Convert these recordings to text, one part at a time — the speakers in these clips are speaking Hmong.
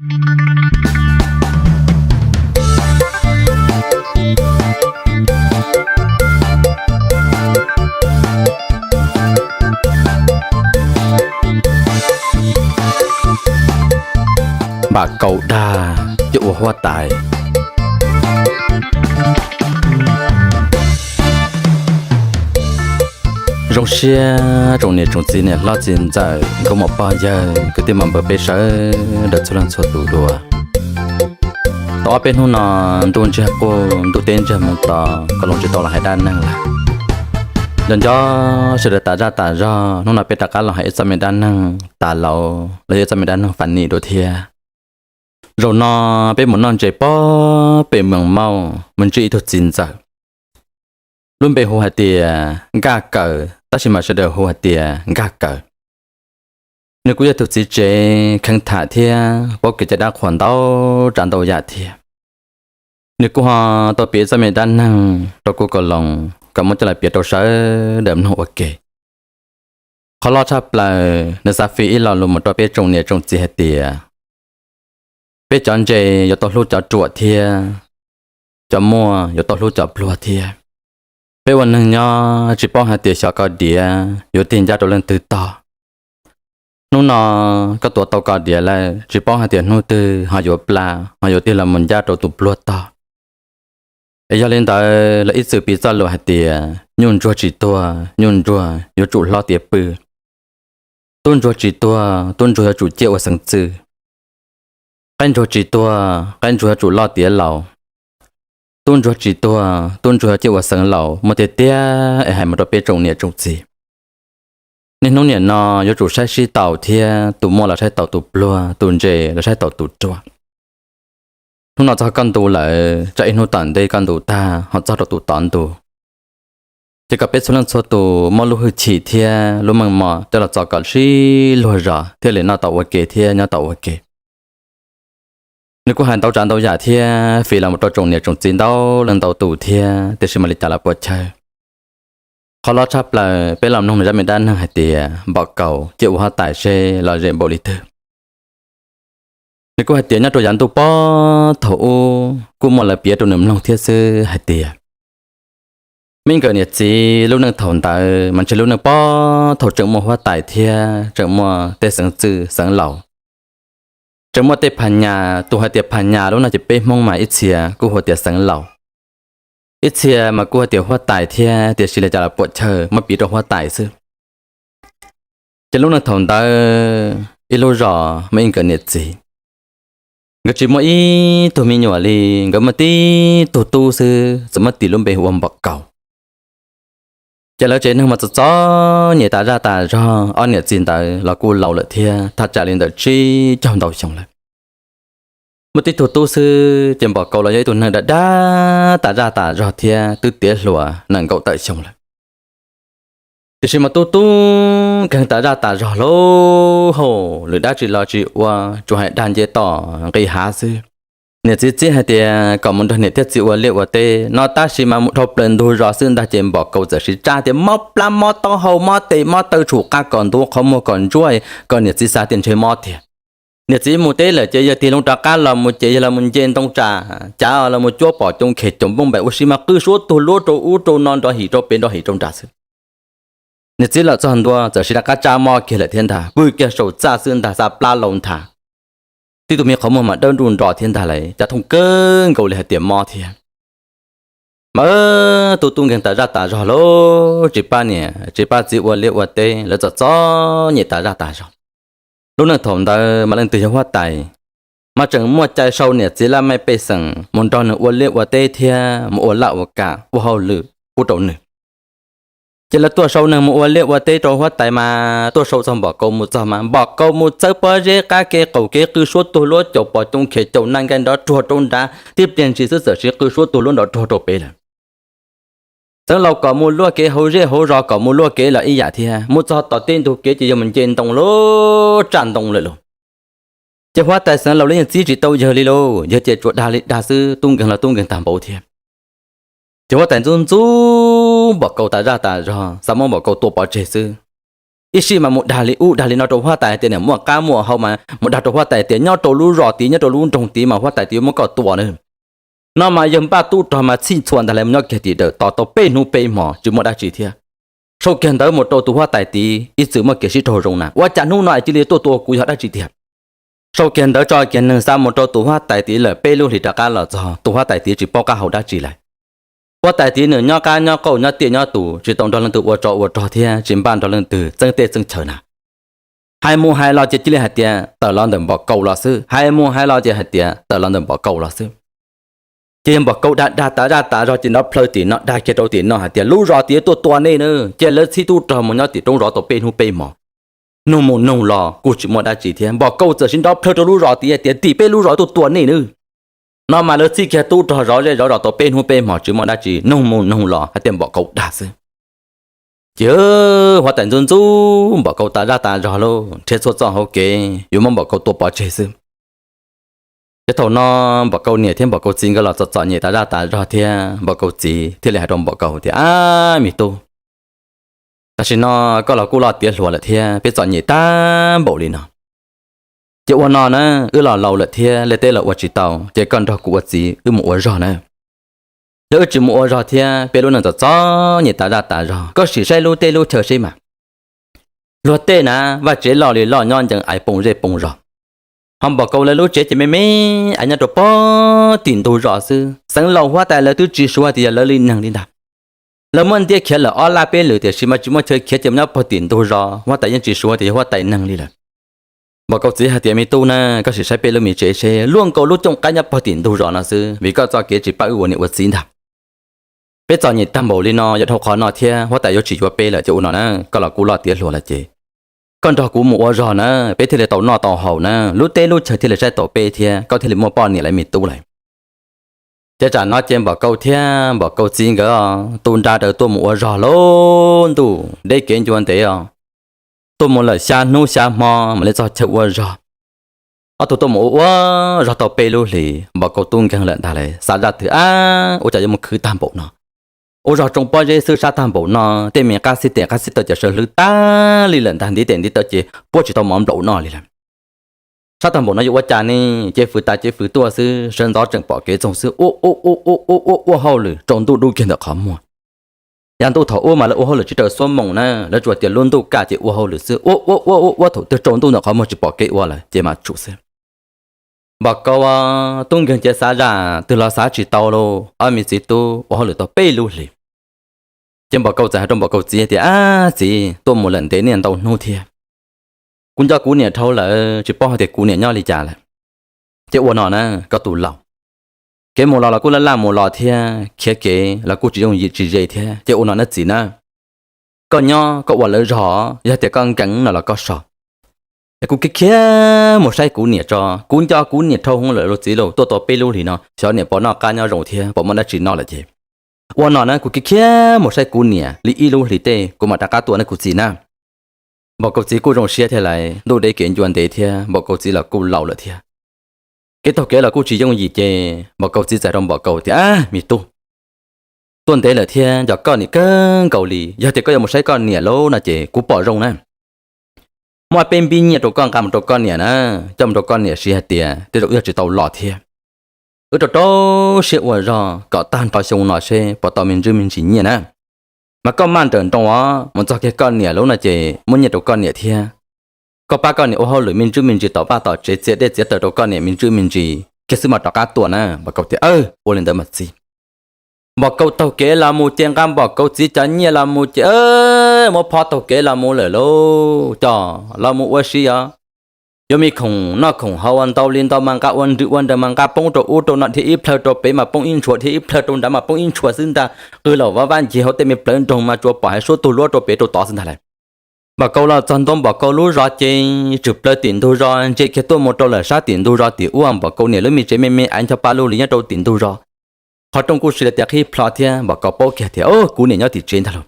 Npam Kaus dag coj ua huab tais. Zoo siab tsoom niam tsoom txiv, niam hlob txiv ntxawm, nkauj muam pog yawg, kwv tij muam npawg, peb sawv daws txhua leej txhua tus dua. Tau ob peb hnub no ntuj ntsiag quaj, ntuj teb ntsiag mus tos, kuv los tsis tau los hais dab neeg lawm. Nco nco sawv daws tas zaj tas zog, hnub no peb rov qab los hais ib txoj me dab neeg tas laus los yog ib txoj me dab neeg fas nim dua thiab. Zaum no peb mus noj ntses pob pem Moos Mauj, mus ntsib ib tug txiv ntxawm, lub npe hu hais tias Nkaj Kawm, tab sis mas sawv daws hu hais tias Nkaj Kawm. Nws kuj yog tug txiv tsev kheev tham thiab paub kev cai dab qhuas ntau tsav ntau yam thiab. Nws kuj ho tau piav txoj me dab neeg rau kuv Koos Loos kom muab coj los piav rau sawv daws mloog ua ke. Qhov loj tshaj plaws nws xav fij ib lo lus mus rau peb tsoom niam tsoom txiv hais tias peb cov ntse yuav tau hlub cov ruam thiab cov muaj yuav tau hlub cov pluag thiab. Peb ua neeg nyob tsis paub hais tias xyov koj diav yuav tig ncaj rau leej twg tog. Hnub no koj tuav tau koj diav lawm, tsis paub hais tias hnub twg ho yuav plam ho yuav tig los mus ncaj rau tus pluag tog. Es yog li ntawd lawv ib txwm piv txoj lus hais tias nyuj ntsuag tsis tuag, nyuj ntsuag yuav tsum hlob tiav pw. Tub ntsuag tsis tuag, tub ntsuag yuav tsum ciaj ua xeev txwj. Qaib ntsuag tsis tuag, qaib ntsuag yuav tsum loj tiav laus. Tub ntsuag tsis tuag, tub ntsuag yuav ciaj ua xeev laus, muaj tiag tiag es hais mus rau peb tsoom niam tsoom txiv. Niaj hnub nim no yuav tsum saib sib taus thiab, tus muaj los saib taus tus pluag, tus ntse los saib taus tus ruam. Hnub no txog koj ntu lawm, tsam ib hnub tom ntej koj ntu tag ho txog rau tus tod ntu. Ces kom peb txhua leej txhua tus muab lub hwj chim thiab lub meej mom coj los txo kom sib luag zos thiaj li noj tau ua ke thiab nyob tau ua ke. Nws kuj hais ntau tsav ntau yam thiab fij los mus rau tsoom niam tsoom txiv ntau leej ntau tus thiab, tiam sis mas li cas los puam chawj. Qhov loj tshaj plaws peb los mloog nws zaj me dab neeg hais tias npam kaus ciaj ua huab tais seb lom zem npaum li twg. Nws kuj hais tias nyob rau yav ntuj pob thaum ub kuj muaj lawv piav rau nws mloog thiab xwb hais tias muaj ib nkawm niam txiv lub neej thaum ntawd mas ntshe lub neej pob thaum tseem muaj huab tais thiab tseem muaj tej xeev txwj xeev laus. Tseem muaj tej phas nyas, tus hais tias phas nyas lub no ces peb Hmoob mas ib txhia kuj hu tias xeev laus, ib txhia mas kuj hais tias huab tais thiab, tiam sis li cas los puam chawj muab piv rau huab tais xwb. Ces lub neej thaum ntawd ib lub zos muaj ib nkawm niam txiv, nkawd tsis muaj ib tug me nyuam li, nkawd muaj tib tug tub xwb, txawm muab tis lub npe hu ua npam kaus. Ces lawv tsev neeg mas txom txom nyem tas zaj tas zog, ob niam txiv ntawd los kuj laus lawm thiab, thaj tsam li ntawm tsib caug ntau xyoo lawm. Muaj tib tug tub xwb ces npam kaus los yog ib tug neeg dag dag tas zaj tas zog thiab twb tiav hluas nees nkaum tawm xyoo lawm. Tiam sis mas tub tub nkeeg tas zaj tas zog lauj, hauj lwm dab tsi los tsis ua, tsuas hais dag nce tom nqis hav xwb. Niam txiv txib hais tias kom mus nrog niam thiab txiv ua liaj ua teb no tab sis mas mus dhau plaws ntug zos xwb ntag ces npam kaus txawm siv tsab tias mob plab mob taub hau mob tes mob taw tshum qab kom ntuav qhov muag kom ntsuab, kom niam txiv xav tias ntshe mob tiag. Niam txiv mus teb lawm ces yawg tig loo rov qab los mus ces yawg los mus nce ntoo tsam cav los mus cuab pom coov khem caum nplooj npaim ua si mas qw suab tuag luab rau ub rau no nrov him rau pem nrov him rau nrad xwb. Niam txiv los txog ntua txawm siv rov qab tsab mob kiag lawm thiab ntag, pw kiag saum txaj xwb ntag, xa plab laus ntag. Tib tug me qhov muag mas dawb nruj nro thiab ntag lauj, cav thooj kawg nkaus li hais tias mob thiab. Mas tub tub nkeeg tas zaj tas zog lauj, tsis pab niam tsis pab txiv ua liaj ua teb, lawv txom txom nyem tas zaj tas zog. Lub neej thaum ntawd mas leej twg yog huab tais, mas tseem muaj cai sau niam txiv laj mej pej xeem mus nrog nws ua liaj ua teb thiab mus ua laj ua kam ua hauj lwm pub rau nws. Ces lawv tuaj sau neeg mus ua liaj ua teb rau huab tais mas tuaj sau txog npam kaus mus txog mas npam kaus mus txawb pob zeb qab kev qaum kev qw suab tuag luab caum pom coov khem caum naj nkaij nrov ruag rau nrad, tib pliag ntshis xwb txawm siv qw suab tuag luab nrov ruag rau pem lawm. Xeev laus kom mus luaj kev hauv zej hauv zos kom mus luaj kev los ib yam thiab, mus txog tom tej ntug kev ces yog mus nce ntoo lub tsaj ntoo lawm lauj. Ces huab tais xeev laus los yeej txib tsis tau yawg li lauj, yawg ces tsuas dag li dag xwb, tub nkeeg los tub nkeeg tag npaum thiab. Ces huab tais ntxub ntxub npam kaus tas zaj tas zog, xav muab npam kaus tua pov tseg xwb. ib sij mas mus dag li ub dag li no rau huab tais tias niam muaj qab muaj hau mas mus dag rau huab tais tias nyob rau lub zos tid nyob rau lub nroog tid mas huab tais tias yuav muab koj tua na. No mas yawg npaj tub rog mas txhij txhua ntag lawm mus nyob kiag tim dawm tos tau peb hnub peb hmos tsis muaj dab tsi thiab. Sau kiag ntawv mus rau tus huab tais tid ib txwm muaj kev sib raug zoo na ua cas hnub no es cia li tuaj tua kuv yog dab tsi tiag. Sau kiag ntawv tso kiag neeg xa mus rau tus huab tais tid lawm peb lub hlis rov qab los txog tus huab tais tid tsis paub qab hau dab tsi lawm. Huab tais tid nws nyob qab nyob qauj nyob tiaj nyob tus tsis tau nrog leej twg ua tsov ua rog thiab tsis npaj nrog leej twg txeeb teb txeeb chaw na. Hais mus hais los ces cia li hais tias tawm los ntawm Npom Kau los xwb, hais mus hais los ces hais tias tawm los ntawm Npom Kau los xwb. Ces yog Npom Kau dag dag tas zaj tas zog ces nrov plhaw tim no dag kiag rau tim no hais tias lub zos tid tuaj tua nej na, ces lawv txhij tub rog mus nyob tim roob zov tau peb hnub peb hmos. Nug mus nug los kuj tsis muaj dab tsi thiab, Npom Kau txawm sib nrov plhaw rau lub zos tid tias tim peb lub zos tuaj tua nej na. No mas lawv txhij kiag tub rog zov zej zov zos tau peb hnub peb hmos tsis muaj dab tsi, nug mus nug los hais tias Npom Kau dag xwb. Ces huab tais ntxub ntxub Npom Kau tas zaj tas zog lauj, nrhiav txhua txoj hauv kev yuav muab Npom Kau tua pov tseg xwb. Ces thaum no Npom Kau niam thiab Npom Kau txiv nkawd los txom txom nyem tas zaj tas zog thiab Npom Kau txiv thiaj li hais rau Npom Kau tias, Ab me tub, tam sim no koj los kuj loj tiav hluas lawm thiab peb txom nyem tag npaum li no. Ces ua no na, wb los laus lawm thiab liaj teb los ua tsis tau, ces koj nrog kuv ua txiv wb mus ua zog na. Yog wb tsis mus ua zog thiab peb lub neej txom txom nyem tas zaj tas zog, koj sim saib lub teb lub chaw seb mas. Luag tej na, vaj tsev loj li loj nyob ncees aiv poo zej poo zos. Ho Npom Kau lawv lub tsev ces me me aiv nyob rau pog tim ntug zos xwb. Xeev laus huab tais lawv twb tsis suav tias yog lawv li neeg li ntag. Lawv muab ntiab khiav lawm ob laj peb lwm tiam sis mas tsis muaj chaw khiav ces mus nyob pog tim ntug zos, huab tais yeej tsis suav tias yog huab tais neeg li lawm. Npom Kau txiv hais tias, Me tub na, koj sim saib peb lub me tsev seb, luaj nkaus lub cooj qaib nyob pog tim ntug zos no xwb, vim koj txoj kev tsis pab wb ua niam ua txiv ntag. Peb txom nyem tag npaum li no, yog dhau qhov no thiab huab tais yuav tsis yuav peb lawm. Ces ua no na, koj los kuj loj tiav hluas lawm ces koj nrog kuv mus ua zog na, peb thiaj li tau noj tau haus na, lub teb lub chaw thiaj li saib taus peb thiab koj thiaj li muaj poj niam lawv me tub lawm. Ces tsam no ces Npom Kau thiab Npom Kau txiv nkawd tu nra raws tuaj mus ua zog lauj, ntuj deb kev ncua ntev os. Tuaj mus lawm xya hnub xya hmo mam li txog chaw ua zog. Ob tug tuaj mus ua ua zog tau peb lub hlis, Npom Kau tub nkeeg lawm ntag lauj, xav zaj twg, Ab, ua cas yuav mus khwv tag npaum no? Ua zog tsoo pob zeb xwb sab tag npaum no, tej me qab xib tes qab xib taw ces sawv hlwb tag li lawm ntag, ntiv tes ntiv taw ces puab tsis tau mov nplaum noj li lawm. Sab tag npaum no yuav ua cas ne? Cev fws tas cev fws tuaj xwb, sawv ntxov tseem pom kev txoog xwb, ua ua ua ua ua ua hauj lwm rau ntuj dub kiag ntawm qhov muag. Yav ntuj thaum ub mas lawv ua hauj lwm tsis raws xuab moos na, lawv tsuas tias lub ntuj kaj ces ua hauj lwm xwb, ua ua ua ua ua thaum twg tsaus ntuj ntawm qhov muag tsis pom kev ua lawm ces mam tsum xwb. Npom Kau tub nkeeg ces xav zaj twg los xav tsis tau lauj, ob me txiv tub ua hauj lwm tau peb lub hlis. Ces Npom Kau txawm hais rau Npom Kau txiv tias, Ab txiv, tuaj mus lawm ntev niaj ntau hnub thiab, kuv nco kuv niam dhau lawm, tsis paub hais tias kuv niam nyob li cas lawm. Ces ua no na, koj tus laus, kev mus los los kuj laj laj mus los thiab, khiav kev los kuj tsis yooj yim tsis ze thiab. Ces ua no na txiv na, koj nyob koj ua lawv zog, yog tias koj nkees no los koj so. Es kuv khiav khiav mus saib kuv niam tso, kuv nco kuv niam dhau hwv lawm lauj txiv lauj, tuaj tau peb lub hlis no xyov niam puas noj qab nyob zoo thiab puas muaj dab tsi noj lawm ces. Ua no na, kuv khiav khiav mus saib kuv niam li ib lub hlis tej kuv mam rov qab tuaj na kuv txiv na. Npom Kau txiv kuj zoo siab thiab lauj, ntuj deb kev ncua ntev thiab Npom Kau txiv los kuj laus lawm thiab. Kev taug kev los kuj tsis yooj yim ces Npom Kau txiv txais rau Npom Kau tias, Ab me tub, tuaj ntev lawm thiab nco koj niam kawg nkaus li, yog tias koj yuav mus saib koj niam lauj no ces kuv pom zoo na, muab peb npib nyiaj rau koj nqa mus rau koj niam na, coj mus rau koj niam siv hais tias tej zaum wb yog tsis tau los thiab. Wb rau rau siab ua zog kom tag nrho xyoo no seb puas tau me ntsuj me ntsis nyiaj na. Mas koj maj nrawm nroos os, mus txog kiag koj niam lub no ces muab nyiaj rau koj niam thiab. Koj pab koj niam ua hauj lwm me ntsuj me ntsis tom vaj tom tsev, txiav dej txiav taws rau koj niam me ntsuj me ntsis kiag xwb mas rov qab tuaj na. Npom Kau tias, Aws, ua li ntawd mas txiv. Npom Kau taug kev los mus ces nqa Npom Kau txiv cov nyiaj los mus ces muab phob taug kev los mus lawm lauj. Coj los mus ua si os, yuav me khoom noj khoom haus ua ntau li ntau mas nqa ua nrws ua nraws mas nqa poob rau ub rau no, dhia ib plhaw rau pem mas poob ib ntshua, dhia ib plhaw rau nrad mas poob ib ntshua xwb ntag. Qw los vaj vaj ncig hauv tej me plawv nroog mas tsuas pom hais suab tug luab rau pem rau tod xwb ntag lauj. Npom Kau los txog ntua Npom Kau lub zos ces tshwm plaws tim ntug zos, ntsia kiag tuaj mus rau lawm sab tim ntug zos tim ub, Npom Kau niam lub me tsev me me aiv ncho pa lug li nyob rau tim ntug zos. Qhov rooj kuj sis li tias qhib plho thiab, Npom Kau paub kiag tias, Au, kuv niam nyob tim tsev ntag lauj.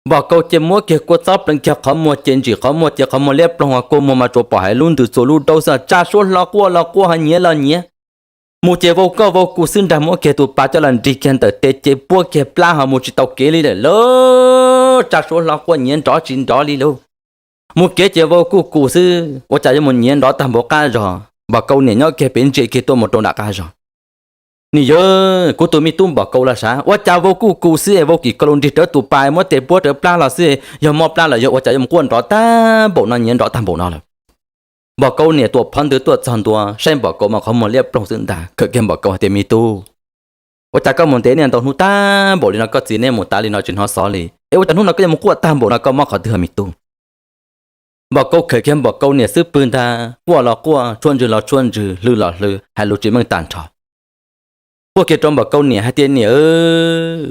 Npom Kau ces muab kiag kua txob pleev kiag qhov muag ces ntsim qhov muag ces qhov muag liab ploog, kua muag mas tsuas pom hais lub ntws txuas lub daub xwb, tsa suab hlo quaj los quaj ho nyiav los nyiav. Mus ces vau koj vau kuv xwb ntag, muab kiag tus pas coj los nrig kiag ntawm tes ces puab kiag plab ho mus tsis tau kev li lawm lauj. Tsa suab hlo quaj nyiav nrov tsis nrov li lauj. Mus kev ces vau kuj kus xwb, ua cas yuav mus nyiav nrov tag npaum qab zog. Npam Kaus niam nyob kiag pem ntsia kiag tuaj mus rau nram qab zog. Nim yawg, kuv tus me tub Npam Kaus los sav, ua cas vau kuj kus xwb es vau kim ko lus nrig rawv tus pas, muab tes puab rawv plab los xwb, yog mob plab lawm yog ua cas yuav mus quaj nrov tag npaum no, nyiav nrov tag npaum no lawm. Npam Kaus niam tuam phov ntws tuaj txog ntua saib Npam Kaus mas qhov muag liab ploog xwb ntag, khawm kiag Npam Kaus hais tias, me tub, ua cas koj mus ntev niaj ntau hnub tag npaum li no, koj txiv neb mus tav li no tsis hnov xov li es ua cas hnub no koj yuav mus quaj tag npaum no, koj mob qhov twg me tub? Npam Kaus khawm kiag Npam Kaus niam xub pwg ntag, quaj los quaj, tshuaj ntsws los tshuaj ntsws, hlw los hlw, hais lus tsis meej tag nrho. Quaj kiag rau Npam Kaus niam hais tias, niam,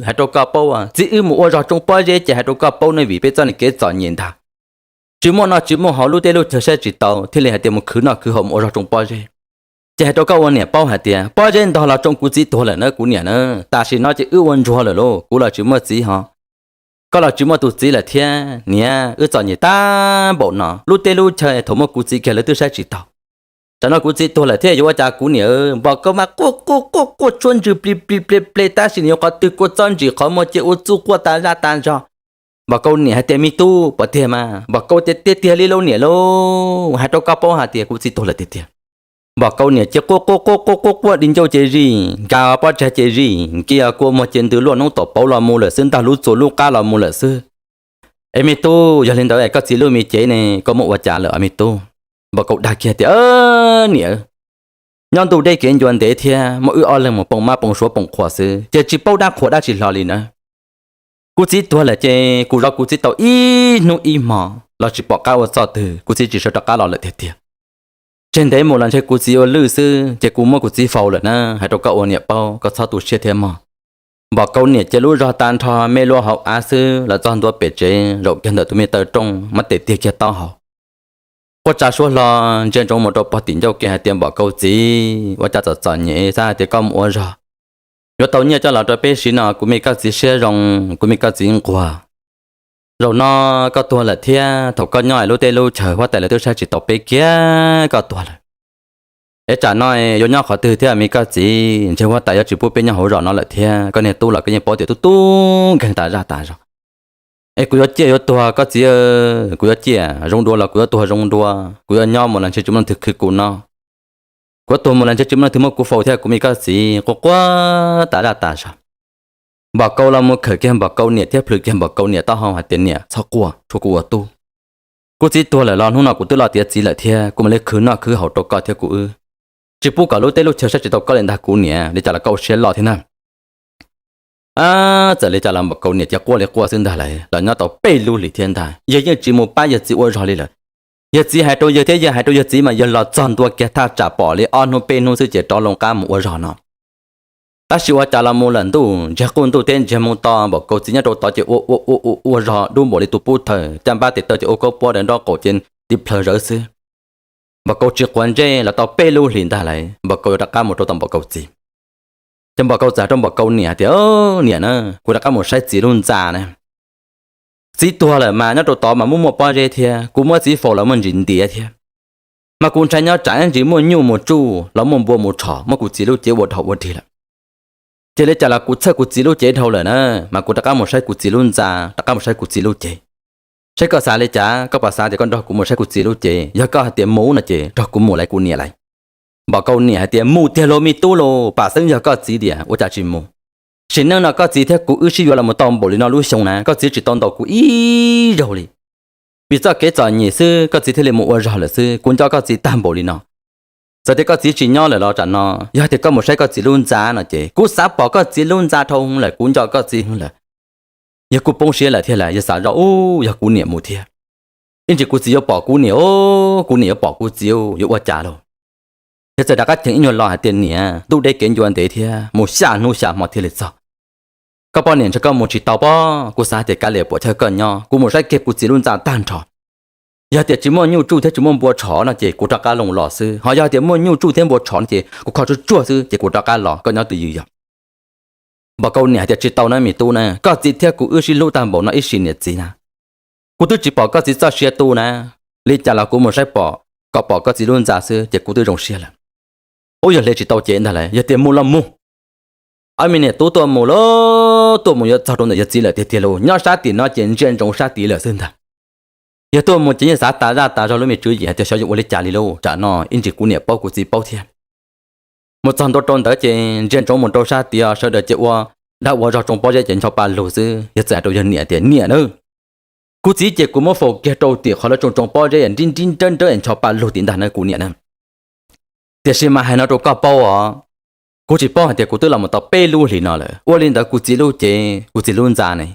hais rau koj paub, txiv wb mus ua zog tsoo pob zeb ces hais rau koj paub ne, vim peb txoj niag kev txom nyem ntag, tsis muaj noj tsis muaj haus, lub teb lub chaw saib tsis taus, thiaj li hais tias mus khwv noj khwv haus mus ua zog tsoo pob zeb. Ces hais rau koj ua niam paub hais tias pob zeb ntog los tsoo kuv txiv tuag lawm na kuv niam na. Tam sim no ces wb ua ntsuag lawm lauj, kuv los tsis muaj txiv ho, koj los tsis muaj tus txiv lawm thiab. Niam, wb txom nyem tag npaum no, lub teb lub chaw thaum muaj kuv txiv kiag lawv twb saib tsis taus. Tam no kuv txiv tuag lawm thiab yuav ua cas kuv niam? Npam Kaus mas quaj quaj quaj quaj tshuaj ntsws plig plig ple ple tab sis nws yuav qhov twg kua txob ntsim qhov muag ces ua txuj quaj tas zaj tas zog. Npam Kaus niam hais tias, me tub, puas tiag mas? Npam Kaus tias, tiag tiag li lauj niam lauj, hais rau koj paub hais tias kuv txiv tuag lawm tiag tiag. Npam Kaus niam ces quaj quaj quaj quaj quaj quaj di ncauj ces zij, nkag pob tsaig ces zij, nkia kua muag ces ntws luaj noob tom pauv los mus lawm xwb, ntag lub txua lub qab los mus lawm xwb. Es me tub, yog li ntawd es koj txiv lub me cev ne, koj muab ua cas lawm me tub? Npam Kaus dag kiag tias, niam, nyob ntuj deb kev ncua ntev thiab, muaj wb ob leeg mus poo mab poo suav poo qhua xwb ces tsis paub dab qhuas dab tsi hlo li na. Kuv txiv tuag lawm ces kuv zov kuv txiv tau ib hnub ib hmo los tsis pom qab ua txoj twg, kuv txiv tsis sawv rov qab los lawm tiag tiag. Tseg ntev mus los ntshe kuv txiv ua lwj xwb ces kuv muab kuv txiv faus lawm na, hais rau koj ua niam paub, koj txhob tu siab thiab mog. Npam Kaus niam cia lub zog tag nrho me lua hauv av xwb, los txog ntua pem tsev zaum kiag ntawm tus me taw rooj muab tes tiag kiag taub hau. Quaj tsa suab hlo, ntsia ntsoov mus rau pog tim ncauj kiag hais tias, Npam Kaus txiv, ua cas txom txom nyem xav hais tias koj mus ua zog yuav tau nyiaj coj los rau peb siv no, kuv me koj txiv siab zoo, kuv me koj txiv nquag. Zaum no koj tuag lawm thiab, thaum koj nyob lub teb lub chaw huab tais lawv twb saib tsis taus peb kiag, koj tuag lawm. Es tsam no yuav nyob qhov twg thiab me koj txiv? Ntshe huab tais yuav tsis pub peb nyob hauv zos no lawm thiab, koj niag tub los koj yeej paub tias tub tub nkeeg tas zaj tas zog. Es kuv yuav ciaj yuav tuag koj txiv, kuv yuav ciaj zoo dua los kuv yuav tuag zoo dua, kuv yuav nyob mus los ntshe tsis muaj leej twg khwv kuv no, kuv yuav tuag mus los ntshe tsis muaj leej twg muab kuv faus thiab kuv me koj txiv, quaj quaj tas zaj tas zog. Npam Kaus los mus khawm kiag Npam Kaus niam thiab plhws kiag Npam Kaus niam taub hau hais tias, niam, txhob quaj, txhob quaj ua tub. Kuv txiv tuag lawm los hnub no kuv twb loj tiav txiv lawm thiab, kuv mam li khwv noj khwv haus rau koj thiab kuv wb, tsis pub kom lub teb lub chaw saib tsis tau koj li ntag kuv niam, li cas los koj ua siab loj thiab na. Txawm li cas los Npam Kaus niam ces quaj li quaj xwb ntag lauj, los nyob tau peb lub hlis thiab ntag, yawg yeej tsis mus pab yawg txiv ua zog li lawm. Yawg txiv hais rau yawg thiab yawg hais rau yawg txiv mas yawg los txog ntua kiag thaj tsam pom li ob hnub peb hnub xwb ces rov loo qab mus ua zog no. Tab sis ua cas los mus lawm ntuj ntsiag quj ntuj teb ntsiag moo to, Npam Kaus txiv nyob rau tod ces ua ua ua ua ua zog dub npaum li tus pub thawj, caj npab tes taw ces ua kaub pob daim nraub qaum ces tib plhaw zawv xwb. Npam Kaus tsis quav ntsej los tau peb lub hlis ntag lauj, Npam Kaus yuav rov qab mus rau tom Npam Kaus txiv. Ces Npam Kaus txawm hais rau Npam Kaus niam tias, niam na, kuv rov qab mus saib txiv lub ntxa na. Txiv tuag lawm mas nyob rau tod mas muaj muaj pob zeb thiab, kuv muab txiv faus los muaj ntsis ntiav thiab, mas kuv ntshai nyob tsam ib ntsis muaj nyuj mus tsuj los muaj npua mus tshom muab kuv txiv lub cev ua dhau ua dig lawm. Cia li cas los kuv txhawj kuv txiv lub cev dhau lawm na, mas kuv rov qab mus saib kuv txiv lub ntxa, rov qab mus saib kuv txiv lub cev. Saib koj xav li cas, koj puas xav tias koj nrog kuv mus saib kuv txiv lub cev? Yog koj hais tias mus no ces nrog kuv mus lauj kuv niam lauj. Npam Kaus niam hais tias, mus tiag lauj me tub lauj, pam xeeb yog koj txiv tiag ua cas tsis mus? Sim neej no koj txiv thiab kuv wb sib yuav los mus tau npaum li no lub xyoo na, koj txiv tsis tau ntaus kuv ib zaug li. Vim txoj kev txom nyem xwb koj txiv thiaj li mus ua zog lawm xwb, kuv nco koj txiv tag npaum li no. Txawm tias koj txiv tsis nyob lawm los tsam no, yog tias koj mus saib koj txiv lub ntxa no ces kuv xav pom koj txiv lub ntxa dhau hwv lawm, kuv nco koj txiv hwv lawm. Yog kuv poob siab lawm thiab lauj, yog xav zoj ub yog kuv niam mus thiab. Ib ntsis kuv txiv yuav pom kuv niam, kuv niam yuav pom kuv txiv, yuav ua cas lauj? Yog txawm rov qab cheem ib nyuag lo hais tias, niam, ntuj deb kev ncua ntev thiab, mus xya hnub xya hmo thiaj li txog. Koj poj niam ntshe koj mus tsis tau pob, kuv xav tias kav liam puam chawj koj nyob, kuv mus saib kiag kuv txiv lub ntxa tag nrho. Yog tias tsis muaj nyuj tsuj thiab tsis muaj npua tshom no ces kuv rov qab loo los xwb, ho yog tias muaj nyuj tsuj thiab npua tshom no ces kuv kho tsuag tsuag xwb ces kuv rov qab los, koj nyob twj ywm yog. Npam Kaus niam hais tias, tsis tau na me tub na, koj txiv thiab kuv wb sib hlub tag npaum no ib sim niam txiv na, kuv twb tsis pom koj txiv txoj sia tu na, li cas los kuv mus saib pom, kom pom koj txiv lub ntxa xwb ces kuv twb zoo siab lawm. Ub, yog hle tsis tau cev ntag lauj, yog tias mus los mus. Ob me niam tub tuaj mus lauj, tuaj mus yuav txog rau ntawm yawg txiv lawm tiag tiag lauj, nyob sab tim no ces ntsia ntsoov sab tid lawm xwb ntag. Yog tuaj mus ces yeej xav tas zaj tas zog lub me tswv yim hais tias xyov yuav ua li cas li lauj, tsam no ib ntsis kuv niam paub kuv txiv paub thiab. Mus txog ntua rau ntawd ces ntsia ntsoov mus rau sab tid, sawv daws ces ua dab ua zog tsoo pob zeb ces ncho pa lug xwb. Yog txawm hais rau yog niam tias, niam na, kuv txiv ces kuv muab faus kiag rau tim qhov lawv tsoo tsoo pob zeb nrib nrib nrawb nrawb ncho pa lug tim ntag na kuv niam na. Tiam sis mas hais no rau koj paub os, kuv tsis paub hais tias kuv twb los mus tau peb lub hlis no lawm. Ua li ntawd kuv txiv lub cev, kuv txiv lub ntxa ne,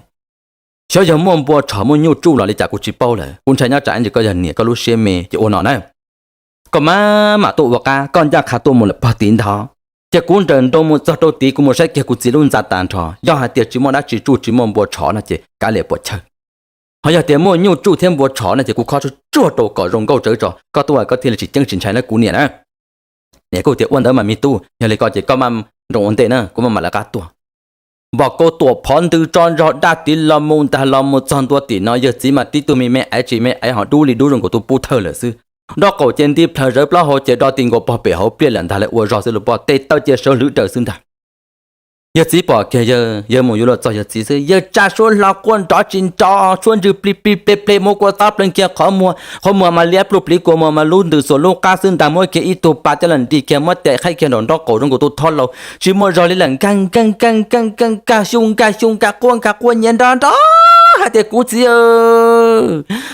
xyov yog muaj npua tshov muaj nyuj tsuj los li cas kuv tsis paub lawm. Kuv ntshai nyob tsam ntsis koj yog niam koj lub siab me ces ua no na, koj mam mam tuaj ua qab, koj ncaj qha tuaj mus lawm pog tid ntag. Ces kuv nrawm nroos mus txog rau tid, kuv mus saib kiag kuv txiv lub ntxa tas nrho, yog hais tias tsis muaj dab tsi tsuj tsis muaj npua tshov no ces kav liam puas chawj. Ho yog tias muaj nyuj tsuj thiab npua tshov no ces kuv khob tsuag tsuag rau kom zoo nkauj tsawv tso, koj tuaj koj thiaj li tsis ceeb tsis ntshai na kuv niam na. Niam kuj tias, ua ntawd mas me tub, yog li ko ces koj maj nroos ua ntej na, kuv maj mam lawv qab tuaj. Npam Kaus tuam phov ntws tso zog dab tid los mus ntag, los mus txog ntua tim no yawg txiv mas tib tug me me aiv tsis me aiv ho dub li dub zoo nkaus tus pub thawj lawm xwb. Nraub qaum ces nti plhaws zawv plaub hau ces do ti nkaus pog pem hauv pliaj lawm ntag, lawv ua zog xwb los pom tes taw ces sawv hlwv daws xwb ntag. Yawg txiv pom kiag yawg, yawg mus yuav luag txog yawg txiv xwb, yawg tsa suab hlo quaj nrov tsis nrov, suab ntsws plig plig ple ple, muab kua txob pleev kiag qhov muag, qhov muag mas liab pluj pliv kua muag mas lub ntws xuas lub qab xwb ntag, muab kiag ib tug pas coj los nrig kiag, muab tes qhaib kiag nraum nraub qaum zoo nkaus tus thob laus tsis muaj zog li lawm, nkag nkag nkag nkag nkag nkag xyu nkag xyu nkag quaj nkag quaj nyiav nrov nrov hais tias, kuv txiv,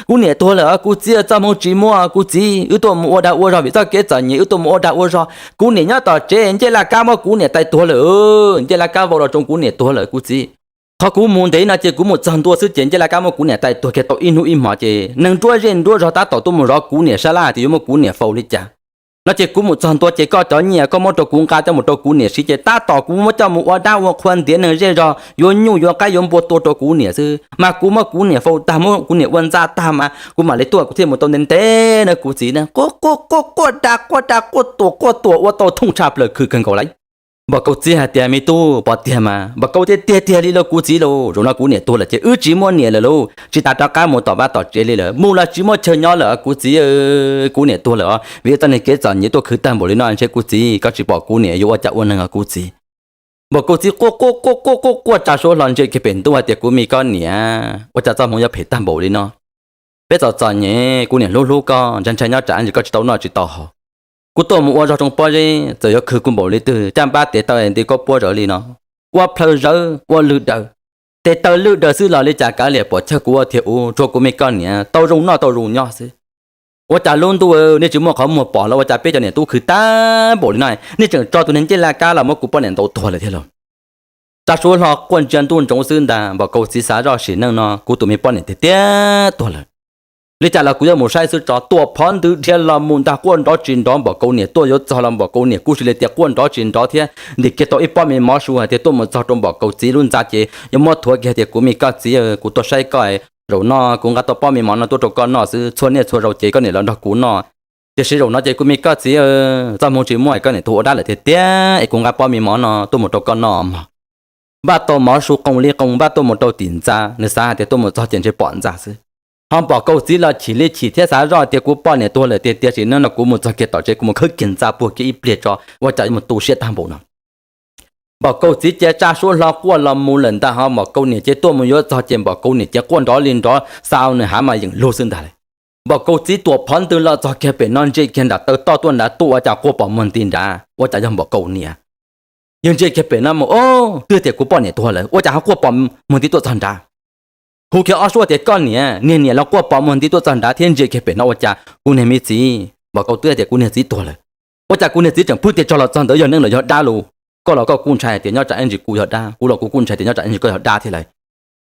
kuv niam tuag lawm kuv txiv, txoj hmoo tsis muaj kuv txiv, wb tuaj mus ua dag ua zog vim txoj kev txom nyem, wb tuaj mus ua dag ua zog, kuv niam nyob tom tsev, ncej laj kab muab kuv niam tais tuag lawm, ncej laj kab vau los tsoo kuv niam tuag lawm kuv txiv. Qhov kuv mus ntev no ces kuv mus txog ntua xwb ces ncej laj kab muab kuv niam tais tuag kiag tau ib hnub ib hmos ces neeg nruab zej nruab zog tab tom tuaj mus zov kuv niam sab laj tias yuav muab kuv niam faus li cas no ces kuv mus txog ntua ces koj cov nyiaj koj muab rau kuv nqa coj mus rau kuv niam siv ces tab tom kuv muab coj mus ua dab ua qhua ntiav neeg zej zog yuav nyuj yuav qaib yuav npua tua rau kuv niam xwb, mas kuv muab kuv niam faus tag muab kuv niam ua ntxa tag mas kuv mam li tuaj kuv thiaj mus tau ntev ntev na kuv txiv na. Quaj quaj quaj quaj da quaj da quaj tuam quaj tuam ua tau thooj tshaj plaws khwv kawg nkaus lauj. Npam Kaus txiv hais tias, me tub, pom tiag mas. Npam Kaus tias, tiag tiag li lauj kuv txiv lauj, zaum no kuv niam tuag lawm ces wb tsis muaj niam lawm lauj, tsis tas rov qab mus tom vaj tom tsev li lawm, mus los tsis muaj chaw nyob lawm kuv txiv, kuv niam tuag lawm os, vim txoj niag kev txom nyem tuaj khwv tag npaum li no ntshe kuv txiv koj tsis pom kuv niam yuav ua cas ua neeg os kuv txiv. Npam Kaus txiv quaj quaj quaj quaj quaj quaj tsa suab hlo ntsia kiag pem ntuj hais tias, kuv me koj niam, ua cas txoj hmoo yuav phem tag npaum li no? Peb txom txom nyem, kuv niam hlub hlub koj, ntshai ntshai nyob tsam ntsis koj tsis tau noj tsis tau haus. Kuv tuaj mus ua zog tsoo pob zeb txawm yuav khwv kuv npaum li twg, caj npab tes taw nti koj puab zawv li no, ua plhaw zawv ua lwj daws, tes taw lwj daws xwb los li cas kav liam puas chawj kuv ua thiaj ub, tsuav kuv me koj niam tau zoo noj tau zoo nyob xwb. Ua cas lub ntuj nej tsis muaj qhov muag pom los ua cas peb cov niam tub khwv tag npaum li no, nej tseem tso tus niag ncej laj kab los muab kuv poj niam ntaus tuag lawm thiab lauj? Tsa suab hlo quaj ntsia ntuj ntsoov xwb ntag, Npam Kaus txiv xav zoj sim neej no kuv tus me poj niam tiag tiag tuag lawm. Li cas los kuv yuav mus saib xwb tso. Tuam phov ntws dhia los mus ntag, quaj nrov tsis nrov, Npam Kaus niam tuaj yuav txog los Npam Kaus niam kuj sis li tias quaj nrov tsis nrov thiab. Ntim kiag tau ib pob me mov su hais tias tuaj mus txog rau Npam Kaus txiv lub ntxa ces yuav muab thuav kiag tias, kuv me koj txiv, kuv tuaj saib koj, zaum no kuv nqa tau pob me mov no tuaj rau koj noj xwb, txhua niaj txhua zaus ces koj niam los nrog kuv noj. Tiam sis zaum no ces kuv me koj txiv, txoj hmoo tsis muaj, koj niam tuag ua dab lawm tiag tiag es kuv nqa pob me mov no tuaj mus rau koj noj mog. Npaj tau mov su qoos li qoos npaj tuaj mus rau tim ntxa, nws xav hais tias tuaj mus txog ces ntshe pom ntxa xwb. Ho Npam Kaus txiv los chim li chim thiab xav zoj tias kuv poj niam tuag lawm tiag tiag, sim neej no kuv mus txog kiag tom tsev kuv mus khawb kiag ntxa puag kiag ib pliag tso, ua cas yuav mus tu siab tag npaum no. Npam Kaus txiv cia tsa suab hlo quaj los mus lawm ntag, ho Npam Kaus niam ces tuaj mus yuav txog ces Npam Kaus niam ces quaj nrov li nrov, xa nws hav mas yeem lug xwb ntag lauj. Npam Kaus txiv tuam phov ntws los txog kiag pem no ntsia kiag nram taw toj tuaj nrad tuaj ua cas quaj pom muag nti nrad, ua cas yog Npam Kaus niam. Yawg ntsia kiag pem no mus, o, twb tias kuv poj niam tuag lawm ua cas ho quaj pom muag nti tuaj txog nrad. Hu kiag ob suab tias, koj niam, niag niam los quaj pom muag nti tuaj txog nrad thiab ntsia kiag pem no ua cas kuv niag me txiv, Npam Kaus twb tias kuv niag txiv tuag lawm. Ua cas kuv niag txiv tseem phwb tiag tso los txog ntawd yog neeg los yog dab los? Koj los koj kuj ntshai tias nyob tsam ib ntsis kuv yog dab, kuv los kuv kuj ntshai tias nyob tsam ib ntsis koj yog dab thiab lauj.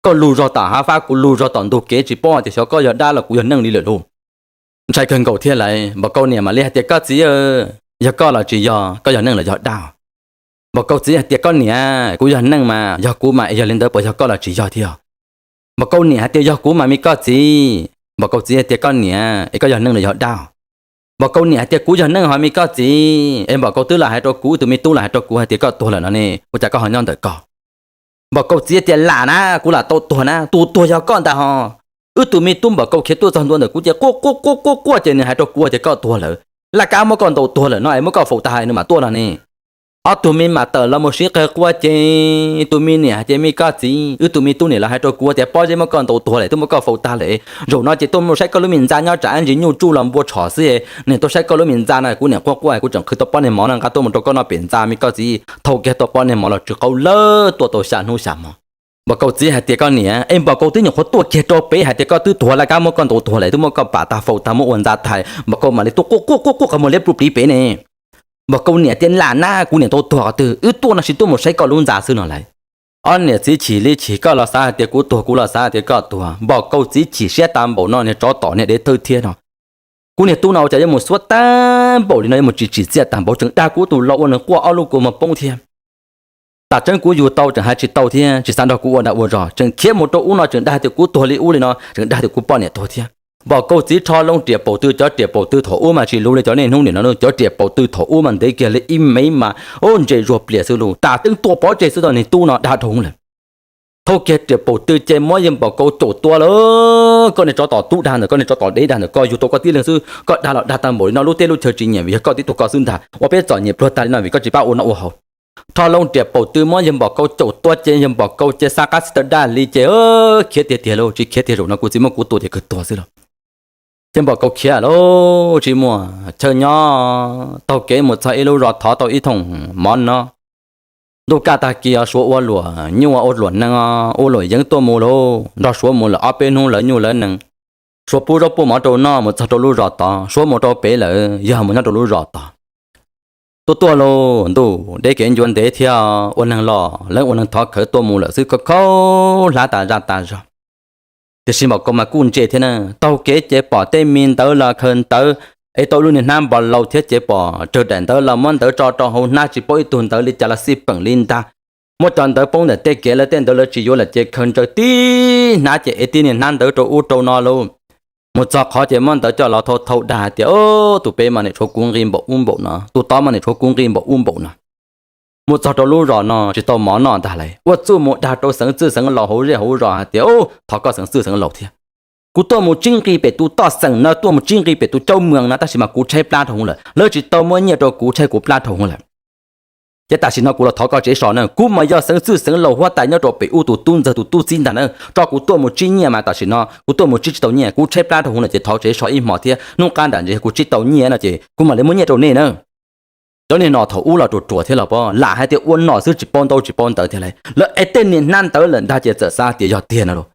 Koj lug zog tom hav fab, kuv lug zog tom ntug kev, tsis paub tias xyov koj yog dab los kuv yog neeg li lawm lauj. Ntshai kawg nkaus thiab lauj. Npam Kaus niam mam li hais tias, koj txiv, yog koj los tsis yog, koj yog neeg los yog dab? Npam Kaus txiv hais tias, koj niam, kuv yog neeg mas, yog kuv mas es yog li ntawd puas yog koj los tsis yog thiab? Npam Kaus niam hais tias, yog kuv mas me koj txiv. Npam Kaus txiv hais tias, koj niam, es koj yog neeg los yog dab? Npam Kaus niam hais tias, kuv yog neeg ho me koj txiv, es Npam Kaus twb los hais rau kuv, wb tus me tub los hais rau kuv hais tias koj tuag lawm no ne, ua cas koj ho nyob ntawm ko? Npam Kaus txiv tias, lam na, kuv lam tau tuag na, tus tuag yog koj ntag ho. Wb tus me tub Npam Kaus khiav tuaj txog ntua ntawm kuv ces quaj quaj quaj quaj quaj ces nws hais rau kuv tias koj tuag lawm, laj kab muab koj ntaus tuag lawm no es muab koj faus tag nws mam tuaj no ne. Ob tug me mam tawm los mus sib qawg quaj ces tus me niam hais tias, me koj txiv, wb tus me tub niam los hais rau kuv tias pob zeb muab koj ntaus tuag lawm, twb muab koj faus tag lawm. Zaum no ces tuaj mus saib koj lub me ntxa nyob tsam ntsis nyuj tsuj los npua tshom xwb, niam tuaj saib koj lub me ntxa no, kuv niam quaj quaj kuv tseem qhwv tau pob niag mov no nqa tuaj mus rau koj noj pem ntxa, me koj txiv. Thaum kiag tau pob niag mov los tsw qaub lawm, tuaj tau xya hnub xya hmo. Npaum Kauj txiv hais tias, koj niam, es Npaum Kauj twb nyuam qhuav tuaj kiag rau pem hais tias koj twb tuag lawm, koj muab koj ntaus tuag lawm, twb muab koj pam tag faus tag muab ua ntxa tag, Npaum Kauj mam li tuaj quaj quaj quaj quaj qhov muag liab plub pliv pem ne. Npaum Kauj niam tias, lam nab, kuv niam tau tuag qhov twg, wb tuaj no tsis tuaj mus saib koj lub ntxa xwb no lauj. Ob niam txiv chim li chim, koj los xav hais tias kuv tuag, kuv los xav hais tias koj tuag. Npaum Kauj txiv chim siab tas npaum no, niag tsov tom niag dev thawj thiab no. Kuv niag tub no ua cas yuav mus xuab tag npaum li no, yuav mus tsis tsim txiaj tag npaum, tseem dag kuv tus lau ua nws quaj ob lub kua muag poob thiab. Tam tseeb kuv yug tau tseem hais tsis tau thiab, tsis xav nrog kuv ua dag ua zog, tseem khiav mus rau ub no tseem dag tias kuv tuag li ub li no, tseem dag tias kuv poj niam tuag thiab. Npaum Kauj txiv rho loo riam paum tw, cov riam paum tw thaum ub mas tsis luv li cov niaj hnub nim no, cov riam paum tw thaum ub mas ntev kiag li ib mev mas, ub, ntse zuag plias xwb lauj, tam teeb tua pov tseg xwb tau niag tub no dag dhau lawm. Thau kiag riam paum tw ces muab yawg Npaum Kauj caum tua lawm. Koj niag tsov tom tub dag ntawm, koj niag tsov tom dev dag ntawm, koj yug tau koj tib leeg xwb, koj dag los dag tag npaum li no, lub teb lub chaw tsis nyiam vim yog koj tib tug koj xwb ntag, ua peb txom nyem pluag tag li no vim koj tsis pab ua noj ua haus. Rho loo riam paum tw muab yawg Npaum Kauj caum tua ces yawg Npaum Kauj ces xa qab xib taw daj li ces khiav tiag tiag lauj, tsis khiav tiag zaum no kuv txiv muab kuv tua ces kawg tuag xwb lauj. Ces Npaum Kauj khiav lauj, tsis muaj chaw nyob, taug kev mus txog ib lub zos thov tau ib thooj mov noj. Ntuj kaj tag kis os, Suav ua luam nyuj ua luam nees, ua luam yeeb tuaj mus lauj, nrog Suav mus lawm ob peb hnub lawv nyuj lawv nees. Suav pub zaub pub mov rau noj, mus txog rau lub zos tod, Suav mus rau pem lawm, yog mus nyob rau lub zos tod. Tuaj tuaj lauj, ntuj deb kev ncua ntev thiab, ua neeg los leej ua neeg thov khawv tuaj mus lawm xwb, khaub khaub hlab tas zaj tas zog. Tiam sis Npaum Kauj mas kuj ntse thiab na, taug kev ces pom tej me ntawv los khaws ntawv, es tau lub niag hnab npog laus thiab ces pom rawg daim ntawv los muab ntawv tso rau hauv hnab tsis paub ib tug ntawv li cas los xij peem li ntag. Muab cov ntawv poob ntawm tej kev lawv tej ntawv lawv tsis yuav lawm ces khaws ntsaws tib hnab ces ev tib niag hnab ntawv rau ub rau no lauj. Mus txog qhov ces muab ntawv coj los thau thau dag hais tias, o, tus pem mas nim tshuav kuv nqi npaum ub npaum no, tus tod mas nim tshuav kuv nqi npaum ub npaum no. Mus txog rau lub zos no tsis tau mov noj ntag lauj, ua txuj mus dag rau xeev txwj xeev laus hauv zej hauv zos hais tias, o, thov koj xeev txwj xeev laus thiab. Kuv tuaj mus tsib nqi pem tus toj xeem no, tuaj mus tsib nqi pem tus caub moos no, tab sis mas kuv tshaib plab dhau hwv lawm, lawv tsis tau muab nyiaj rau kuv, tshaib kuv plab dhau hwv lawm. Ces tam sim no kuv los thov koj tsev so na, kuv mas yog xeev txwj xeev laus huab tais nyob rau pem ub tus tub ntxawg tus tub txib ntag na, tso kuv tuaj mus tsib nyiaj mas tam sim no kuv tuaj mus tsib tsis tau nyiaj, kuv tshaib plab dhau hwv lawm ces thov tsev so ib hmos thiab, hnub qab nram ntsis kuv tsib tau nyiaj no ces kuv mam li muab nyiaj rau nej na. Cov niag nom thaum ub los ruam ruam thiab los pob, lam hais tias ua nom xwb tsis paub ntaub tsis paub ntawv thiab lauj, lawv ev tej niag hnab ntawv lawm ntag ces txawm xav tias yog tiag no lauj.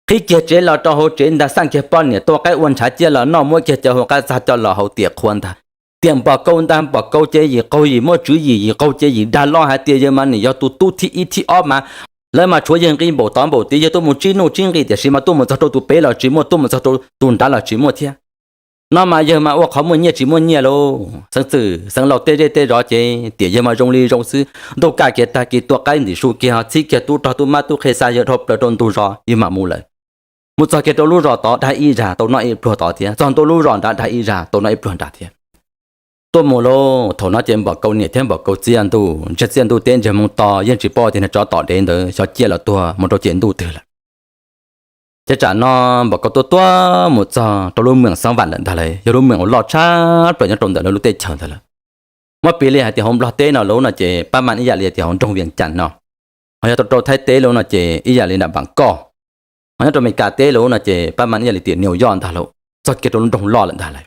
Qhib kiag tsev los rau hauv tsev ntag, xaj kiag poj niam tua qaib ua ntshav ciaj los noj, muab kiag cov hauv qab txag coj los hauv tiam qhua ntag. Tiam Npaum Kauj ntag, Npaum Kauj ces yim qaug yim muaj tswv yim, yim qaug ces yim dag loj hais tias yawg mas nim yog tus tub thib ib thib ob mas, lawv mas tshuav yawg nqi npaum tod npaum tid, yawg tuaj mus tsib nuj tsib nqi tiam sis mas tuaj mus txog rau tus pem los tsis muaj, tuaj mus txog rau tus nrad los tsis muaj thiab. No mas yawg mas ua qhov muaj nyiaj tsis muaj nyiaj lauj. Xeev txwj xeev laus tej zej tej zos ces tiam yawg mas zoo li zoo xwb. Ntuj kaj kiag tag kis tua qaib ntim su kiag ho txhib kiag tub rog tub mab tub qhe xa yawg dhau plaws rau ntug zos yawg mam mus lawm. Mus txog kiag rau lub zos tod dag ib zag tau noj ib pluag tod thiab, txog ntua lub zos nrad dag ib zag tau noj ib pluag nrad thiab. Tuaj mus lauj, thaum no ces Npaum Kauj niam thiab Npaum Kauj txiv ntuj ntsiag txiaj ntuj teb ntsiag hmoo to yeej tsis paub tias niag tsov tom dev ntawd xyov ciaj los tuag mus rau cem ntuj twg lawm. Ces tsam no Npaum Kauj tuaj tuaj mus txog rau lub meem Xeev Vam lawm ntag lauj, yog lub meem uas loj tshaj plaws nyob rau ntawm lawv lub teb chaws ntawd lawm. Muab piv li hais tias hauv Nplog teb no lauj no ces pab mam ib yam li tias hauv nroog Vias Cas no, ho yog rau rau Thaib teb lauj no ces ib yam li nram Npam Koj, ho nyob rau Mes Kas teb lauj no ces pab mam ib yam li tias New York ntag lauj, txog kiag rau lub nroog loj lawm ntag lauj.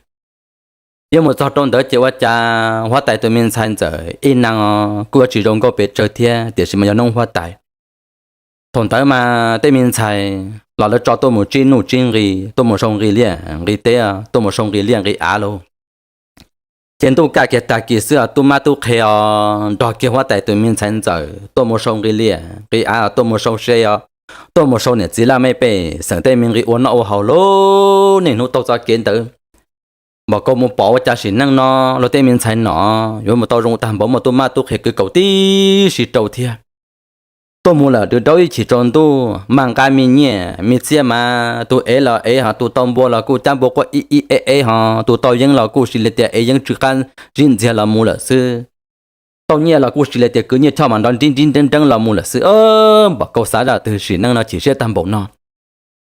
Yuav mus txog rau ntawd ces ua cas huab tais tus me ntxhais ntxawm ib neeg kuj yuav tsis zoo nkauj pes tsawg thiab tiam sis mas yog noob huab tais. Thaum ntawd mas tej me ntxhais los lawv tso tuaj mus tsib nuj tsib nqi, tuaj mus sau nqi liaj nqi teb, tuaj mus sau nqi liaj nqi av lauj. Ces ntuj kaj kiag tag kis xwb os, tub mab tub qhe os nrog kiag huab tais tus me ntxhais ntxawm tuaj mus sau nqi liaj nqi av, tuaj mus sau se os, tuaj mus sau niam txiv laj mej pej xeem tej me nqi ua noj ua haus lauj. Niaj hnub taug txoj kev ntawd, Npaum Kauj mus pom ua cas sim neej no luag tej me ntxhais no yuav mus tau zoo tag npaum, muaj tub mab tub qhe kwv kaus tib si rau thiab. Tuaj mus lawm rau ib chim tsaus ntuj mas nqa me nyiaj me txiaj mas tus ev los ev ho tus tau npua los kuj cab npua quaj ib ib ev ev ho tus tau yeeb los kuj sis li tias ev yeeb tsw qab zib ntxiag los mus lawm xwb. Tau nyiaj los kuj sis li tias kwv nyiaj choj mas nrov nrib nrib nreeb nreeb los mus lawm xwb. Npaum Kauj xav zaj twg sim neej no chim siab tag npaum no.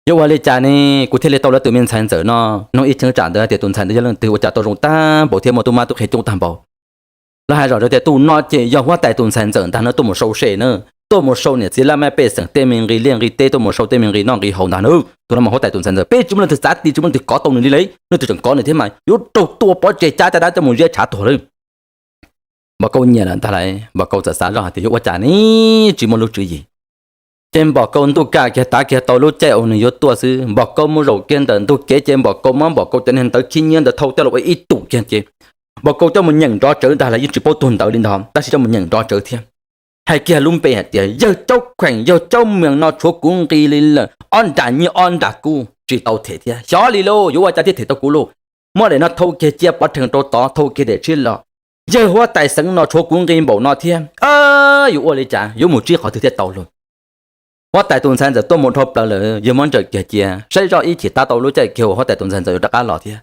Yuav ua li cas ne kuv thiaj li tau lawv tus me ntxhais ntxawm no? Nug ib cheeb tsam ntawd hais tias tus ntxhais ntawd yog leej twg ua cas tau zoo tag npaum thiab muaj tub mab tub qhe coob tag npaum. Lawv hais zom zaws tias tus no ces yog huab tais tus ntxhais ntxawm ntag na, tuaj mus sau se na, tuaj mus sau niam txiv laj mej pej xeem tej me nqi liaj nqi teb, tuaj mus sau tej me nqi noj nqi haus ntag na. Tus no mas huab tais tus ntxhais ntxawm, peb tsis muaj leej twg txav ti, tsis muaj leej twg kov tau nws li lawm, leej twg tseem kov nws thiab mas yuav raug tua pov tseg, cab caj dab coj mus ziab tshav tuag lawm. Npam Kaub nyiam lawm ntag lauj, Npam Kaub txawm xav zoj hais tias yuav ua cas ne, tsis muaj lub tswv yim. Ces Npam Kaub ntuj kam kiag tav kiag tau lub caij uas nws yuav tuaj xwb, Npam Kaub mus zaum kiag ntawm ntug kev ces Npam Kaub muab Npam Kaub cov niag ntawv khib nyiab ntawd thau coj los ua ib tug kiag ces Npam Kaub coj mus nyeem nrov tsawv ntag lauj, yeej tsis paub tug ntawv li ntag tab sis coj mus nyeem nrov tsawv thiab. Hais kiag lub npe hais tias yawg Caub Kheem yawg Caub Mees no tshuav kuv nqi li lawm, ob nram nyiaj ob nram kub tsis tau them thiab, xyov li lauj, yuav ua cas thiaj them tau kuv lauj. Muab daim no thau kiag cia pov rhees rau tod, thau kiag daim tshiab los. Yawg huab tais xeev no tshuav kuv nqi npaum no thiab, yuav ua li cas, yuav mus tsib qhov twg thiaj tau lauj. Huab tais tus ntxhais ntxawm tuaj mus dhau plaws lawm, yawg muab ntsawm kiag cia saib zoj ib chim tab tau lub caij kiag uas huab tais tus ntxhais ntxawm rov qab los thiab.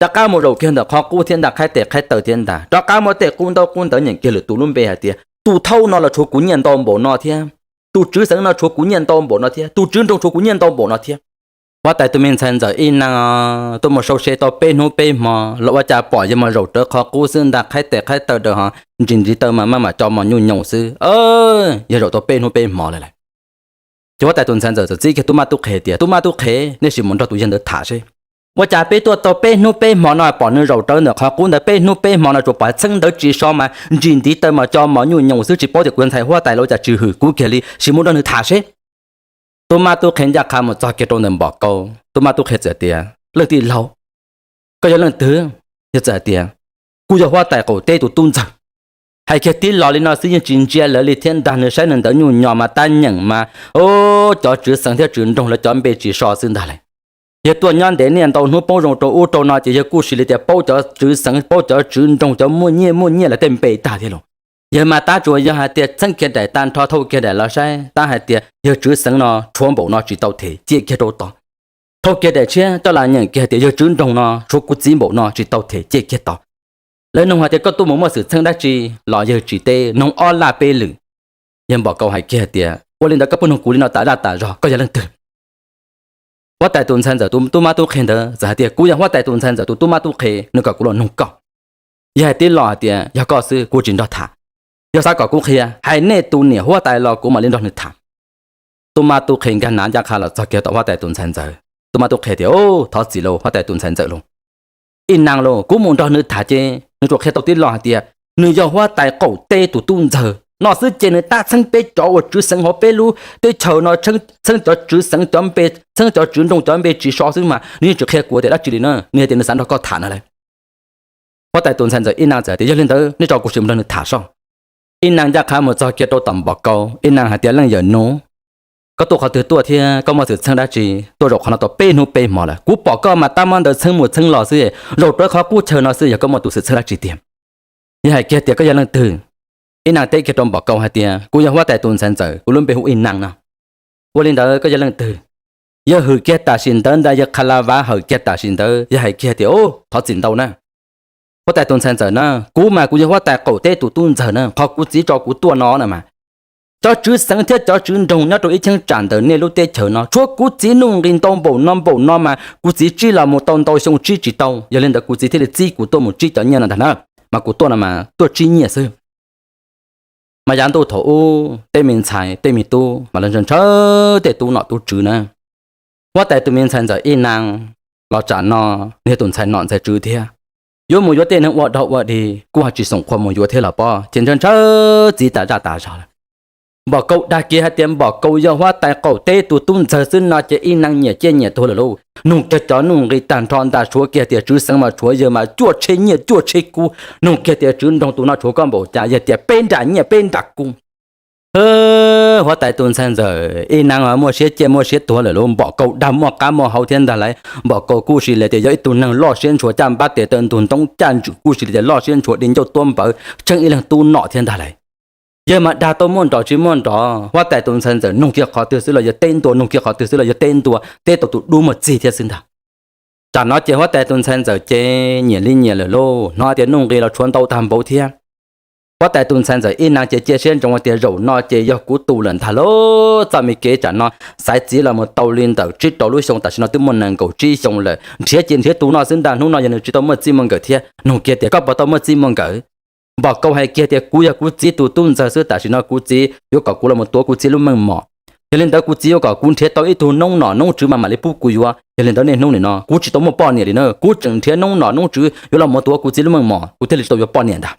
Rov qab mus zaum kiag ntawm qhov qub thiab ntaus qhaib tes qhaib taw thiab ntag, rov qab muab tej qub ntaub qub ntawv nyeem kiag lwm tus lub npe hais tias tus thauj no los tshuav kuv nyiaj ntau npaum no thiab, tus tswv xeev no tshuav kuv nyiaj ntau npaum no thiab, tus tswv nroog tshuav kuv nyiaj ntau npaum no thiab. Huab tais tus me ntxhais ntxawm Ib Neeg tuaj mus sau se tau peb hnub peb hmo los ua cas pom yawg mas zaum rawv qhov qub xwb ntag, qhaib tes qhaib taw daws ho ntsis ntiv taw mas maj mam co mos nyuj nyoos xwb. Yawg zaum tau peb hnub peb hmo lawm lawm. Ces huab tais tus ntxhais ntxawm txawm txib kiag tub mab tub qhe tias, tub mab tub qhe, nej sim mus nrog tus yawg ntawd tham seb, ua cas peb tuaj tau peb hnub peb hmo no pom nws zaum rawv ntawm qhov qub ntawd peb hnub peb hmo no tsuas pom txheeb ntawv tsis so mas ntsis ntiv taw mas co mos nyuj nyoos xwb, tsis paub tias kuv ntxhais huab tais los ua cas tsis hwm kuv kiag li, sim mus nrog nws tham seb. Tub mab tub qhe ncaj qha mus txog kiag rau ntawm Npom Kau, tub mab tub qhe txawm tias, leej tij laug, koj yog leej twg? Yawg txawm hais tias, kuv yog huab tais qaum teb tus tub ntxawg. Hais kiag tib lo li no xwb yeej tsis ntsia lawv li thiab ntag, nws saib nws ntawv nyuj nyo mas tab nyeem mas, o, cov tswv xeev thiab tswv nroog lawv cov npe tsis so xwb ntag lauj. Yawg tuaj nyob ntev niaj ntau hnub poob zoo rau ub rau no ces yawg kuj sim li tias paub cov tswv xeev paub cov tswv nroog cov muaj nyiaj muaj nyiaj lawv tej npe tag thiab lauj. Yawg mas tab tsuas yog hais tias txheeb kiag daim tag nrho thau kiag daim los saib tab hais tias yawg tswv xeev no tshuav npaum no tsis tau them, cia kiag rau tod. Thau kiag daim tshiab coj los nyeem kiag hais tias yawg tswv nroog no tshuav kuv txiv npaum no tsis tau them, cia kiag tod. Lawv nug hais tias koj tuaj mus muaj xwm txheej dab tsi los yawg tsis teb, noog ob laj peb lwm. Yawg Npom Kau hais kiag hais tias ua li ntawd koj puas noog kuv li no tas zaj tas zog, koj yog leej twg? Huab tais tus ntxhais ntxawm tus tub mab tub qhe ntawd txawm hais tias kuv yog huab tais tus ntxhais ntxawm tus tub mab tub qhe, nws kom kuv los noog koj. Yawg hais tib lo hais tias yog koj xwb kuv tsis nrog tham. Yog xav kom kuv qhia hais nej tus niam huab tais los kuv mam li nrog nws tham. Tub mab tub qhe nkag nav ncaj qha los txog kiag tom huab tais tus ntxhais ntxawm, tub mab tub qhe tias, thov txim lauj huab tais tus ntxhais ntxawm lauj. Ib Neeg lauj, kuv mus nrog nws tham ces nws tsuas qhia tau tib lo hais tias nws yog huab tais qaum teb tus tub ntxawg no xwb ces nws tab txheeb peb cov uas tswv xeev hauv peb lub teb chaws no, txheeb cov tswv xeev cov npe, txheeb cov tswv nroog cov npe tsis so xwb mas nws yeej tsis qhia kuv tias dab tsi li na, nws hais tias nws xav nrog koj tham no lauj. Huab tais tus ntxhais ntxawm Ib Neeg txawm tias yog li ntawd nej tso kuv sim mus nrog nws tham soj. Ib Neeg ncaj qha mus txog kiag rau tom Npom Kau, Ib Neeg hais tias leej yawm nus, koj tuaj qhov twg tuaj thiab koj muaj xwm txheej dab tsi tuaj zaum qhov no tau peb hnub peb hmo lawm? Kuv pom koj mas tab muab ntawv txheeb mus txheeb los xwb, zaum rawv qhov qub chaw no xwb, yog koj muaj tus xwm txheej dab tsi tiag? Yawg hais kiag tias koj yog leej twg? Ib Neeg teb kiag rau Npom Kau hais tias kuv yog huab tais tus ntxhais ntxawm, kuv lub npe hu Ib Neeg no. Ua li ntawd koj yog leej twg? Yawg hwm kiag tam sim ntawd ntag, yawg qha la vav hawm kiag tam sim ntawd, yawg hais kiag tias, thov txim ntau na. Huab tais tus ntxhais ntxawm na, kuv mas kuv yog huab tais qaum teb tus tub ntxawg na, qhov kuv txiv tso kuv tuaj no na mas, cov tswv xeev thiab cov tswv nroog nyob rau ib cheeb tsam ntawm nej lub teb chaws no tshuav kuv txiv nuj nqis ntau npaum no npaum no mas kuv txiv tsib los mus tau ntau xyoo tsib tsis tau, yog li ntawd kuv txiv thiaj li txib kuv tuaj mus tsib cov nyiaj no ntag na, mas kuv tuaj no mas tuaj tsib nyiaj xwb. Mas yav ntuj thaum ub tej me ntxhais tej me tub mas lawv ntshaw ntshaw tej tub nom tub tswv na. Huab tais tus me ntxhais ntxawm Ib Neeg los tsam no nws yog tus ntxhais nom ntxhais tswv thiab, yuav mus yuav tej neeg ua dog ua dig kuj ho tsis xoom qhua mus yuav thiab los pob, ces ntshaw ntshaw txiv tas zaj tas zog lawm. Npom Kau dag kiag hais tias Npom Kau yog huab tais qaum teb tus tub ntxawg xwb no ces Ib Neeg nyiam ciaj nyiam tuag lawm lauj. Nug kiag cov nuj nqi tag nrho ntag, suav kiag tias tswv xeev mas tshuav yawg mas cuaj tsheb nyiaj cuaj tsheb kub. Nug kiag tias tswv nroog tus no tshuav koj npaum cas, yawg tias peb nram nyiaj peb nram kub. Huab tais tus ntxhais ntxawm Ib Neeg muaj siab ciaj muaj siab tuag lawm lauj. Npom Kau dag muaj qab muaj hau thiab ntag lauj. Npom Kau kuj sis li tias yog ib tug neeg loj siab ntshua, caj npab tes taw ntug ntoob caj ntswm, kuj sis li tias loj siab ntshua, di ncauj tuab npawv, tsheej ib leeg tub nom thiab ntag lauj. Yawg mas dag tau muaj nrov tsis muaj nrov, huab tais tus ntxhais ntxawm nug kiag qhov twg xwb los yawg teb ntua, nug kiag qhov twg xwb los yawg teb ntua, teb tau tus dub muag txig thiab xwb ntag. Tsam no ces huab tais tus ntxhais ntxawm ces nyiam li nyiam lawm lauj, hnov tias nuj nqis los tshuav ntau tag npaum thiab. Huab tais tus ntxhais ntxawm Ib Neeg ces cia siab ntsoov tias zaum no ces yog kuv tus lawm ntag lauj. Txoj me kev tsam no xaiv txiv los mus tau li ntawm tsib rau lub xyoo, tam sim no twb muaj nees nkaum tsib xyoo lawm, nrhiav ces nrhiav tus no xwb ntag, hnub no yog nws tsis tau muaj txij muaj nkawm thiab. Nug kiag tias koj puas tau muaj txij muaj nkawm? Npam Kaus hais kiag tias kuv yog kuv txiv tus tub ntxawg xwb, tam sim no kuv txiv yuav kom kuv los mus tuav kuv txiv lub meej mom. Yog li ntawd kuv txiv yuav kom kuv nrhiav tau ib tug noob nom noob tswv mas mam li pub kuv yuav. Yog li ntawd niaj hnub nim no kuv tsis tau muaj poj niam li na, kuv tseem nrhiav noob nom noob tswv yuav los mus tuav kuv txiv lub meej mom kuv thiaj li tau yuav poj niam ntag.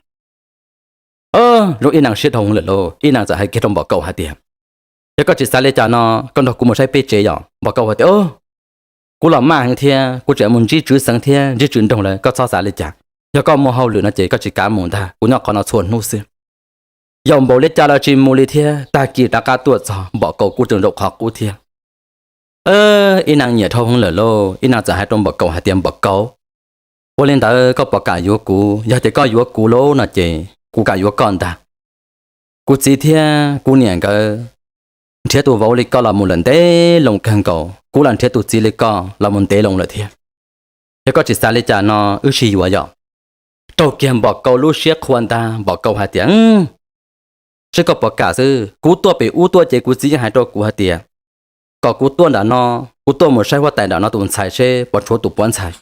Zoo Ib Naj siab dhau lawm lauj, Ib Naj txawm hais kiag rau Npam Kaus hais tias, yog koj tsis xav li cas no, koj nrog kuv mus saib peb tsev yom. Npam Kaus hais tias, kuv los maj heev thiab kuv tseem mus ntsib tswv xeev thiab ntsib tswv nroog lawm, koj txhob xav li cas. Yog koj muaj hauj lwm no ces koj tsis kav mus ntag, kuv nyob qhov no txhua hnub xwb. Yaum npaum li cas los tsis mus li thiab. Tag kis rov qab tuaj txog, Npam Kaus kuj tseem zaum qhov qub thiab. Ib Naj nyiam dhau heev lawm lauj, Ib Naj txawm hais rau Npam Kaus hais tias, Npam Kaus, ua li ntawd koj puas kam yuav kuv? Yog tias koj yuav kuv lauj no ces kuv kam yuav koj ntag. Kuv txiv thiab kuv niam nkawd nrhiav tus vauv li koj los mus lawm ntev loo kawg nkaus, kuv los nrhiav tus txiv li koj los mus ntev loo lawm thiab. Yog koj tsis xav li cas no wb sib yuav yom. Raug kiag Npam Kaus lub siab qhua ntag, Npam Kaus hais tias, seb koj puas kam xwb. Kuv tuaj pem ub tuaj ces kuv txiv yeej hais rau kuv hais tias kom kuv tuaj nram no, kuv tuaj mus saib huab tais nram no tus ntxhais seb puas tshuav tus puav ntxhais.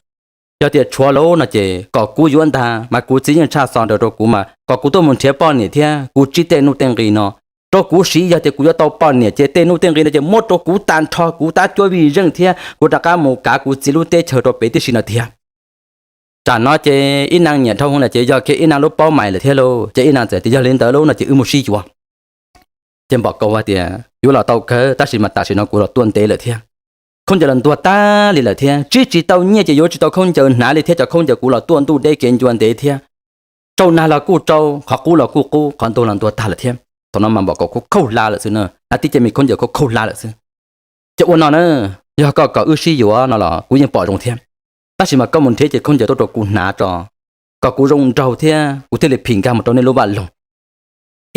Yog tias tshuav lauj no ces kom kuv yuav ntag, mas kuv txiv yeej tshaj xov ntawd rau kuv mas kom kuv tuaj mus nrhiav poj niam thiab kuv tsib tej nuj tej nqi no rau kuv siv. Yog tias kuv yuav tau poj niam ces tej nuj tej nqi no ces muab rau kuv tag nrho, kuv tab cuab vij zeej thiab kuv rov qab mus kav kuv txiv lub teb chaws rau pem tib si no tiag. Tsam no ces Ib Naj nyiam dhau heev lawm ces yog kiag Ib Naj lub paub mais lawm thiab lauj, ces Ib Naj txawm tias, yog li ntawd lauj no ces wb mus sib yuav. Ces Npam Kaus hais tias, yuav los tau kawg, tab sis mas tam sim no kuv los tuaj ntev lawm thiab. Khaub ncaws los ntuag tag li lawm thiab, tsib tsis tau nyiaj ces yuav tsis tau khaub ncaws hnav li thiab, cov khaub ncaws kuv los tuaj ntuj deb kev ncua ntev thiab. Tsau nag los kuj tsau, qhov qub los kuj qub, qhov ntuag los ntuag tag lawm thiab. Thaum no mas Npam Kaus khaub khaub hlab lawm xwb na, hnav tib ce me khaub ncaws khaub khaub hlab lawm xwb. Ces ua no na, yog koj kom wb sib yuav no los kuv yeej pom zoo thiab, tab sis mas koj mus nrhiav ces khaub ncaws tuaj rau kuv hnav tso, kom kuv zoo nraug thiab kuv thiaj li phim nkag mus rau nej lub vaj loog.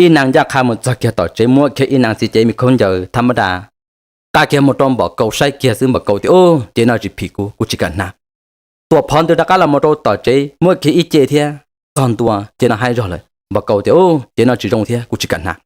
Ib Naj ncaj qha mus txog kiag tom tsev, muab kiag Ib Naj txiv cev me khaub ncaws thab mab da, nqa kiag mus rau Npam Kaus saib kiag xwb, Npam Kaus tias, ub, cev no tsis phim kuv, kuv tsis kam hnav. Tuam phov ntws rov qab los mus rau tom tsev, muab kiag ib ce thiab txog ntua, cev no haib zog lawm. Npam Kaus tias, ub, cev no tsis zoo thiab, kuv tsis kam hnav.